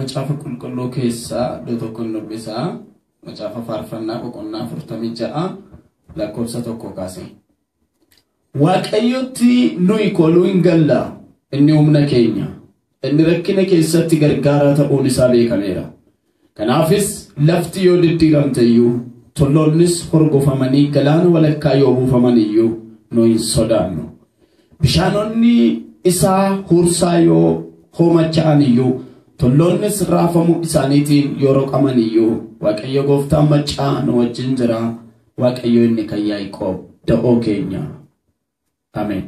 Macaafa qulqulluu keessaa iddoo tokkoon dubbisaa. Macaafa faarfannaa boqonnaa 46 lakkoofsa 1 kaasee. Waaqayyotti nuyi kooluu hin galla, inni humna keenya. Inni rakkina keessatti gargaaraa ta'uun isaa beekameera. Kanaafis lafti yoo diddiiramte iyyuu, tolloonnis horgofamanii galaana walakkaa yoo buufaman iyyuu nu hin sodaannu. Bishaanonni isaa huursaa yoo hoomacha'an iyyuu, tolloonnis raafamuu isaaniitiin yoo roqaman iyyuu, Waaqayyo gooftaan maccaa nu wajjin jira. Waaqayyo inni kan Yaaqoob da'oo keenya. Ameen.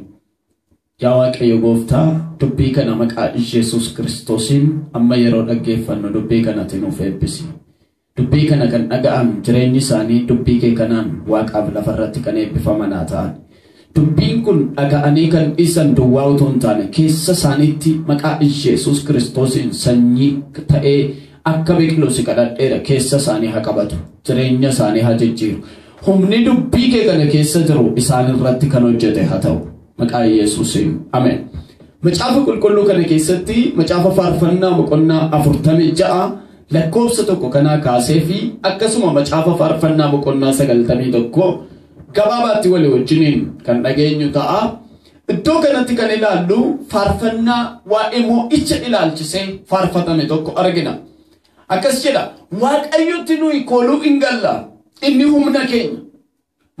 Yaa Waaqayyo gooftaa, dubbii kana maqaa Yesuus Kiristoosiin amma yeroo dhaggeeffannu dubbii kanatti nuuf eebbisi. Dubbii kana kan dhaga'an jireenyi isaanii dubbii kee kanaan waaqaaf lafarratti kan eebbifaman haa ta'an. Dubbiin kun dhaga'anii kan dhiisan duwwaa utuu hin taane keessa isaaniitti maqaa Yesuus Kiristoosiin sanyii ta'ee akka biqilu si kadhadheera. Keessa isaanii haa qabatu. Jireenya isaanii haa jijjiiru. Humni dubbii kee kana keessa jiru isaan irratti kan hojjete haa ta'u. Maqaa Yesuusiin. Ameen. Macaafa qulqulluu kana keessatti macaafa faarfannaa boqonnaa 46 lakkoofsa 1 kanaa kaasee fi akkasuma macaafa faarfannaa boqonnaa 91 gabaabaatti walii wajjiniin kan dhageenyu ta'a. Iddoo kanatti kan ilaallu faarfannaa waa'ee mo'icha ilaalchisee faarfatame tokko argina. Akkas jedha, Waaqayyotti nuyi kooluu hin galla, inni humna keenya.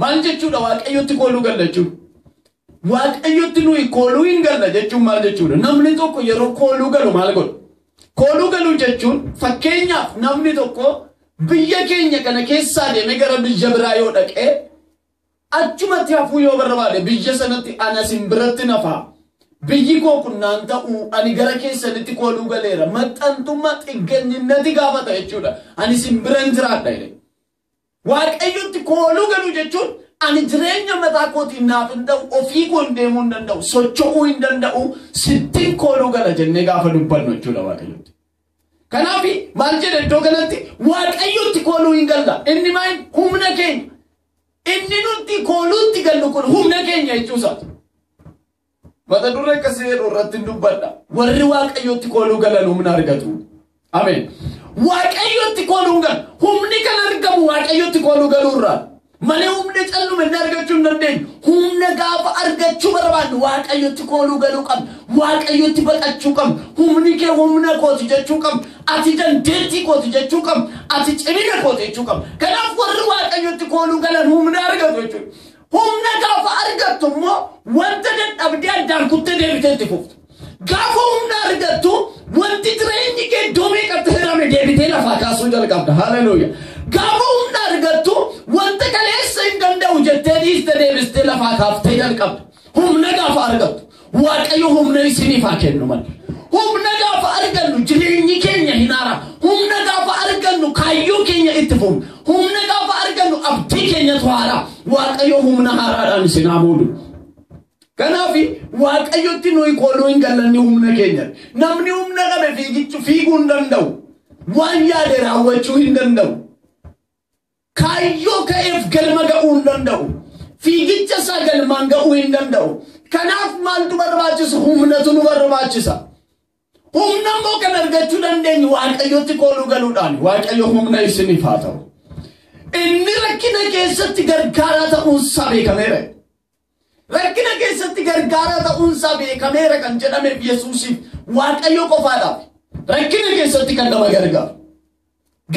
Maal jechuudha Waaqayyotti kooluu galla jechuun? Waaqayyotti nuyi kooluu hin galla jechuun maal jechuudha? Namni tokko yeroo kooluu galu maal godha? Kooluu galuu jechuun fakkeenyaaf namni tokko biyya keenya kana keessaa deemee gara biyya biraa yoo dhaqee achumatti hafuu yoo barbaade biyya sanatti ana sin biratti nafaa. Biyyi koo kun naan ta'uu, ani gara keessanitti kooluu galeera. Maxxantummaa xiggeenyinnati gaafata jechuudha. Ani sin biran jiraadha jedhe. Waaqayyotti kooluu galuu jechuun ani jireenya mataa kootiin naaf hin ta'u, ofii koo hin deemuu hin danda'u, socho'uu hin danda'u, sittiin kooluu gala jennee gaafa dubbannu jechuudha Waaqayyotti. Kanaaf maal jedhe iddoo kanatti? Waaqayyotti kooluu hin galla. Inni maal? Humna keenya. Inni nuti kooluutti gallu kun humna keenya jechuusaati. Mata duree akkasii jedhu irratti hin dubbadha. Warri Waaqayyotti kooluu galan humna argatu. Ameen. Waaqayyotti kooluu galu. Humni kan argamu Waaqayyotti kooluu galuu irraa. Malee humna callume inni argachuu hin dandeenyu. Humna gaafa argachuu barbaannu Waaqayyotti kooluu galuu qabna. Waaqayyotti baqachuu qabna. Humni kee humna kooti jechuu qabna. Ati dandeettii kooti jechuu qabna. Ati cimina kooti jechuu qabna. Kanaaf warri Waaqayyotti kooluu galan humna argatu jechuudha. Humna gaafa argattu immoo wanta dadhabdee addaan kuttee deebitee itti fuftu. Gaafa humna argattu wanti jireenyi kee iddoo meeqatti hirame deebitee lafaa kaasuu jalqabda. Haleluuya. Gaafa humna argattu wanta kaleessa hin danda'u jettee dhiiste deebistee lafaa kaaftee jalqabda. Humna gaafa argattu Waaqayyo humna isiniif haa kennu malee. Humna gaafa argannu jireenyi keenya hin haara. Humna gaafa argannu kaayyoo keenya itti fufna. Humna gaafa argannu abdii keenyatu haara. Waaqayyo humna haaraadhaan isin haa muudu. Kanaaf Waaqayyotti nuyi kooluu hin gallanni humna keenya. Namni humna dhabe fiigichu fiiguu hin danda'u. Waan yaade raawwachuu hin danda'u. Kaayyoo ka'eef galma ga'uu hin danda'u. Fiigicha isaa galmaan ga'uu hin danda'u. Kanaaf maaltu barbaachisa? Humnatu nu barbaachisa. Humna immoo kan argachuu dandeenyu Waaqayyotti kooluu galuudhaan. Waaqayyo humna isiniif haa ta'u. Inni rakkina keessatti gargaaraa ta'uunsaa beekameera. Rakkina keessatti gargaaraa ta'uunsaa beekameera kan jedhameef Yesuusiif Waaqayyo qofaadhaaf. Rakkina keessatti kan nama gargaaru.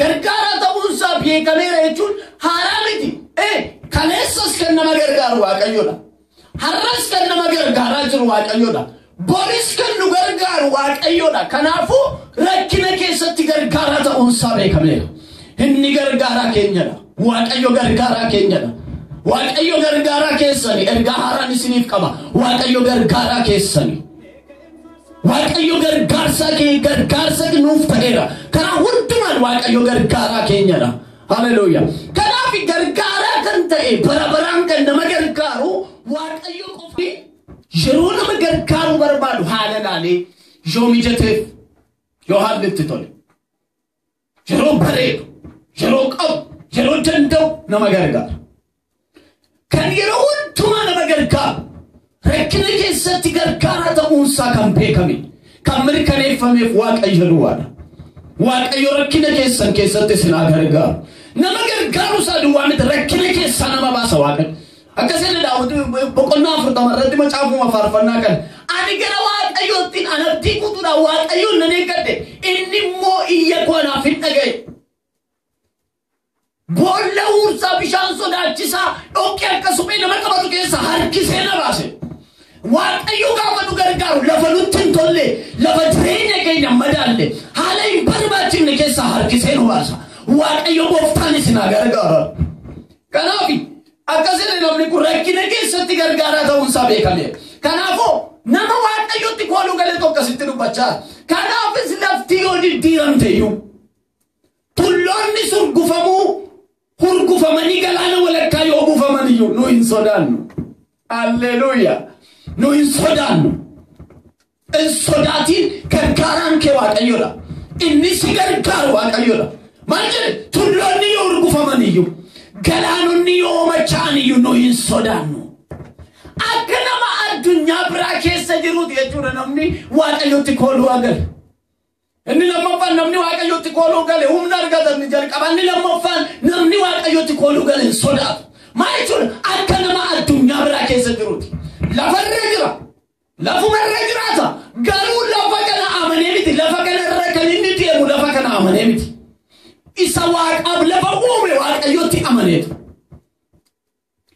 Gargaaraa ta'uunsaa beekameera jechuun haaraa miti. Kaleessas kan nama gargaaru Waaqayyoodha. Har'as kan nama gargaaraa jiru Waaqayyoodha. Boris kan nu gargaaru Waaqayyoodha. Kanaafuu rakkina keessatti gargaaraa ta'uunsaa beekameera. Inni gargaaraa keenyadha. Waaqayyo gargaaraa keenyadha. Waaqayyo gargaaraa keessani. Ergaa haaraan isiniif qaba. Waaqayyo gargaaraa keessani. Waaqayyo gargaarsa kee gargaarsa nuuf ta'eera. Karaa hundumaan Waaqayyo gargaaraa keenyadha. Haleluuya. Kanaaf gargaaraa kan ta'e bara baraan kan nama gargaaru Waaqayyo qofa. Yeroo nama gargaaruu barbaadu haala laalee yoo mijateef yoo haalli itti tole yeroo bareedu yeroo qabu yeroo danda'u nama gargaara. Kan yeroo hundumaa nama gargaaru rakkina keessatti gargaaraa ta'uunsaa kan beekame kan mirkaneeffameef Waaqayyo duwwaadha. Waaqayyo rakkina keessan keessatti isin haa gargaaru. Nama gargaaru isaa duwwaa miti, rakkina keessaa nama baasa Waaqayyo. Akkasii Daawit boqonnaa 40 irratti macaafuma faarfannaa kana. Ani gara Waaqayyootti anabdii kutuudhaan Waaqayyoon nan eeggadhe, inni immoo iyya koo anaaf hin dhaga'e. Boolla huursaa bishaan sodaachisaa dhoqqee akka suphee nama qabatu keessa harkisee na baase. Waaqayyo gaafa nu gargaaru lafa nutti hin tolle, lafa jireenya keenya madaalle, haala hin barbaachifne keessa harkisee nu baasa. Waaqayyo gooftaan isin haa gargaaru. Kanaaf akkasii namni kun rakkina keessatti gargaaraa ta'uunsaa beekameera. Kanaafuu nama Waaqayyotti kooluu galeetu akkasitti dubbachaa. Kanaafis lafti yoo diddiiramte iyyuu tulloonni surgufamuu hurgufamanii galaana walakkaa yoo buufaman iyyuu nu hin sodaannu. Alleluuyaa. Nu hin sodaannu. Hin sodaatiin, gargaaraan kee Waaqayyoodha. Inni si gargaaru Waaqayyoodha. Maal jedhe? Tulloonni yoo hurgufaman iyyuu, galaanonni yoo machaa'an iyyuu nu hin sodaannu. Akka nama addunyaa biraa keessa jiruuti jechuudha namni Waaqayyotti kooluu gale. Inni lammaffaan namni Waaqayyotti kooluu gale humna argata inni jalqaba. Inni lammaffaan namni Waaqayyotti kooluu gale hin sodaatu. Maal jechuudha? Akka nama addunyaa biraa keessa jiruuti. Lafarra jira. Lafumarra jiraata. Garuu lafa kana amanee miti. Lafa kanarra kan inni deemu lafa kana amanee miti. Isa Waaqaaf lafa uume Waaqayyotti amaneetu.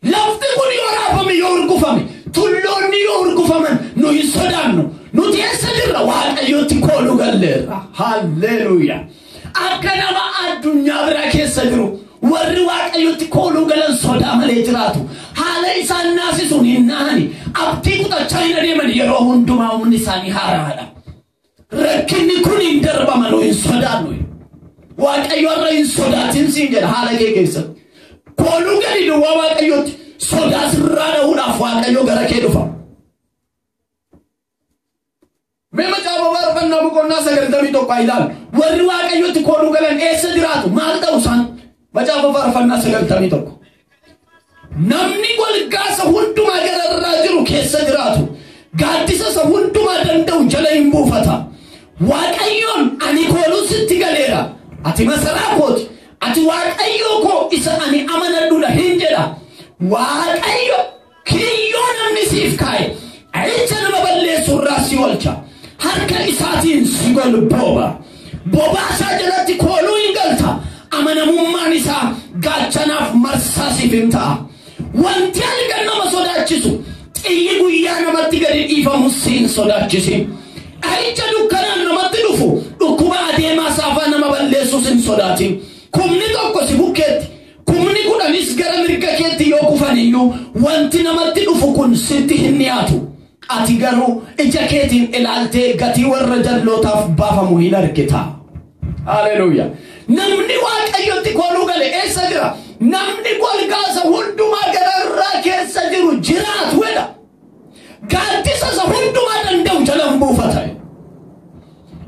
Lafti kun yoo raafame, yoo hurgufame, tulloonni yoo hurgufaman nu hin sodaannu. Nuti eessa jirra? Waaqayyotti kooluu galleerra. Halleluuyaa. Akka nama addunyaa biraa keessa jiru warri Waaqayyotti kooluu galan sodaa malee jiraatu. Haala isaan naasisuun hin nahani. Abdii kutachaa hin adeeman, yeroo hundumaa humni isaanii haaraadha. Rakkinni kun hin darbama, nu hin sodaannu. Waaqayyo irra hin sodaatin siin jedha haala kee keessatti. Kooluu gali duwwaa Waaqayyotti, sodaa sirraa dha'uudhaaf Waaqayyo gara kee dhufa. Mee macaafa faarfannaa boqonnaa 91 haa ilaalu. Warri Waaqayyotti kooluu galan eessa jiraatu? Maal ta'u isaan? Macaafa faarfannaa 91. Namni golgaasa hundumaa gararraa jiru keessa jiraatu, gaaddisa isa hundumaa danda'u jala hin buufata. Waaqayyoon ani kooluu sitti galeera. Ati masaraa kooti. Ati Waaqayyoo koo isa ani amanadhuudha hin jedha. Waaqayyo kiyyoo namni siif kaa'e ayicha nama balleessu irraa si oolcha. Harka isaatiin si golbooba. Bobaa isaa jalatti kooluu hin galta. Amanamummaan isaa gaachanaaf marsaa siif hin ta'a. Wanti halkan nama sodaachisu, xiyyi guyyaa namatti gadi dhiifamu siin sodaachisin. Ayicha dukkanaan namatti dhufu, dhukkuba adeemaa saafaa nama balleessus hin sodaatin. Kumni tokko si bukkeetti, kumni kudhanis gara mirga keetti yoo kufan iyyuu wanti namatti dhufu kun sitti hin dhiyaatu. Ati garuu ija keetiin ilaaltee gatii warra jallootaaf baafamu hin argita. Haleluuyaa. Namni Waaqayyotti kooluu gale eessa jira? Namni golgaasa hundumaa gararraa keessa jiru jiraatu jedha. Gaaddisa isa hundumaa danda'u jala hin buufata.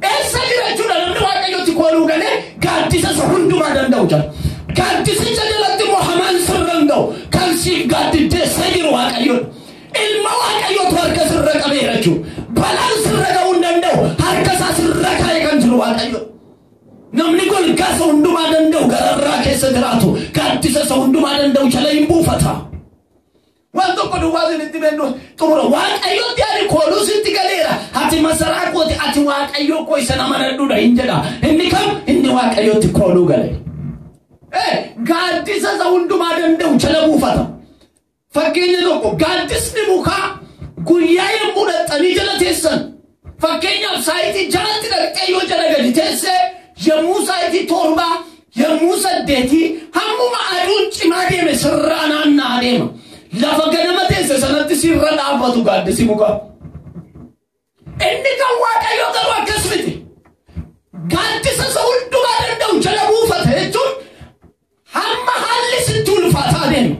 Eessa jira jechuudha namni Waaqayyotti kooluu galee? Gaaddisa isa hundumaa danda'u jala. Gaaddisicha jalatti immoo hamaan sirra hin ga'u. Kan siif gaaddiddeessa jiru Waaqayyoodha. Ilma Waaqayyootu harka sirra qabeera jechuudha. Balaan sirra ga'uu hin danda'u. Harka isaa sirra kaa'ee kan jiru Waaqayyoodha. Namni golgaasa hundumaa danda'u gararraa keessa jiraatu gaaddisa isa hundumaa danda'u jala hin buufata. Waan tokko duwwaa isinitti beeknu xumura. Waaqayyotti ani kooluu sitti galeera. Ati masaraa kooti, ati Waaqayyoo koo isa nama amanadhuudha hin jedha. Inni kam? Inni Waaqayyotti kooluu gale. Gaaddisa isa hundumaa danda'u jala buufata. Fakkeenya tokko, gaaddisni mukaa guyyaa yommuu dhaqxanii jala teessan, fakkeenyaaf saayitii 6tti dhaqxee yoo jala gadi teessee, yommuu saayitii 7, yommuu 8, hammuma aduun cimaa deeme sirraa naanna'aa deema. Lafa ganama teesse sanatti sirra dhaabbatu gaaddisi mukaa. Inni kan Waaqayyoo garuu akkas miti. Gaaddisa isa hundumaa danda'u jala buufata jechuun hamma haalli sitti ulfaataa deemu,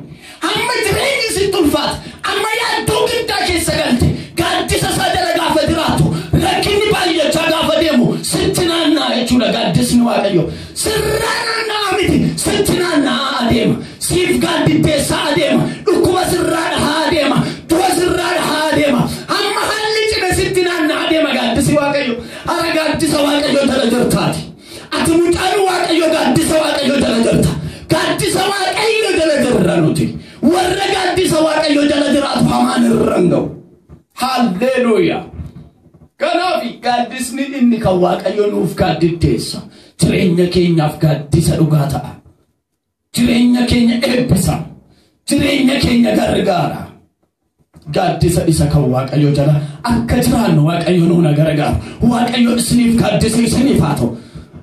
hamma jireenyi sitti ulfaata, amma yaaddoo guddaa keessa galte, gaaddisa isaa jala gaafa jiraattu, rakkinni baay'achaa gaafa deemu sitti naanna'a jechuudha gaaddisni Waaqayyoo. Sirraa naanna'a miti, sitti naanna'aa adeema. Siif gaaddiddeessaa adeema. Dhukkuba sirraa dhahaa adeema. Du'a sirraa dhahaa adeema. Hamma haalli cime sitti naanna'aa adeema gaaddisi Waaqayyoo. Hara gaaddisa Waaqayyoo jala jirtaati. Ati mucaan Waaqayyo gaaddisa Waaqayyo jala jirta. Gaaddisa Waaqayyo jala jirra nuti. Warra gaaddisa Waaqayyo jala jiraatu hamaan irra hin ga'u. Halleluuyaa. Kanaaf gaaddisni inni kan Waaqayyo nuuf gaaddiddeessa. Jireenya keenyaaf gaaddisa dhugaa ta'a. Jireenya keenya eebbisa. Jireenya keenya gargaara. Gaaddisa isa kan Waaqayyo jala akka jiraannu Waaqayyo nuuna gargaaru. Waaqayyo isiniif gaaddisa isiniif haa ta'u.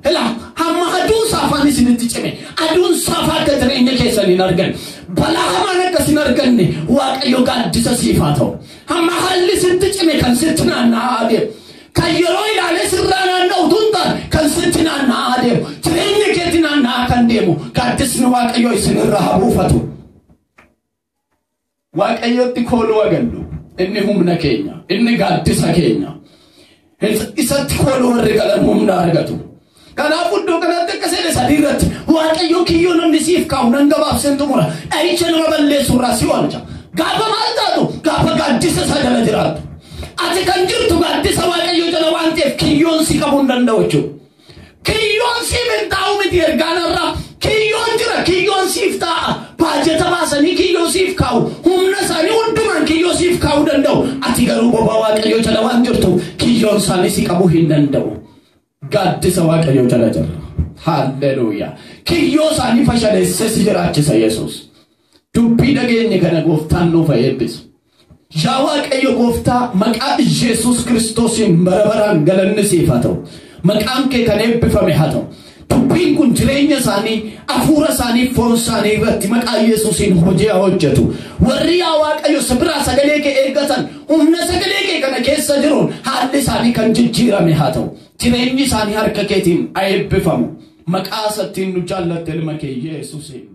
Ilaa hamma aduun saafaan isinitti cime, aduun saafaa akka jireenya keessan hin arganne, balaa hamaan akka isin arganne Waaqayyo gaaddisa siif haa ta'u. Hamma haalli sitti cime kan sitti naanna'aa adeemu, kan yeroo ilaalee sirraa naanna'u utuu hin taane kan sitti naanna'aa adeemu, jireenya keetti naanna'aa kan deemu gaaddisni Waaqayyo isinirra haa buufatu. Waaqayyotti kooluu agallu, inni humna keenya, inni gaaddisa keenya. Isatti kooluu warri galan humna argatu. Kanaaf iddoo kanatti akka seene sadii irratti Waaqayyo kiyyoo namni siif kaa'u nan gabaabseen xumura. Dhahicha nama balleessu irraa si oolcha. Gaafa maal taatu? Gaafa gaaddisa isaa jala jiraattu. Ati kan jirtu gaaddisa Waaqayyo jala waan ta'eef kiyyoon si qabuu hin danda'u jechuudha. Kiyyoon siif hin taa'u miti ergaan irraa. Kiyyoon jira, kiyyoon siif taa'a. Baajata baasanii kiyyoo siif kaa'u. Humna isaanii hundumaan kiyyoo siif kaa'uu danda'u. Ati garuu bobaa Waaqayyo jala waan jirtu kiyyoon isaanii si qabuu hin danda'u. Gaaddisa Waaqayyo jala jirra. Halleluuyaa. Kiyyoo isaanii fashaleessee si jiraachisa Yesuus. Dubbii dhageenye kana gooftaan nuuf haa eebbisu. Yaa Waaqayyo gooftaa maqaa Yesuus Kiristoosiin bara baraan galanni siif haa ta'u. Maqaan kee kan eebbifame haa ta'u. Dubbiin kun jireenya isaanii, hafuura isaanii, foon isaanii irratti maqaa Yesuusiin hojii haa hojjetu. Warri yaa Waaqayyo si biraa sagalee kee eeggatan humna sagalee kee kana keessa jiruun haalli isaanii kan jijjiirame haa ta'u. Jireenyi isaanii harka keetiin haa eebbifamu. Maqaa isattiin nu jaallatte ilma kee Yesuusiin.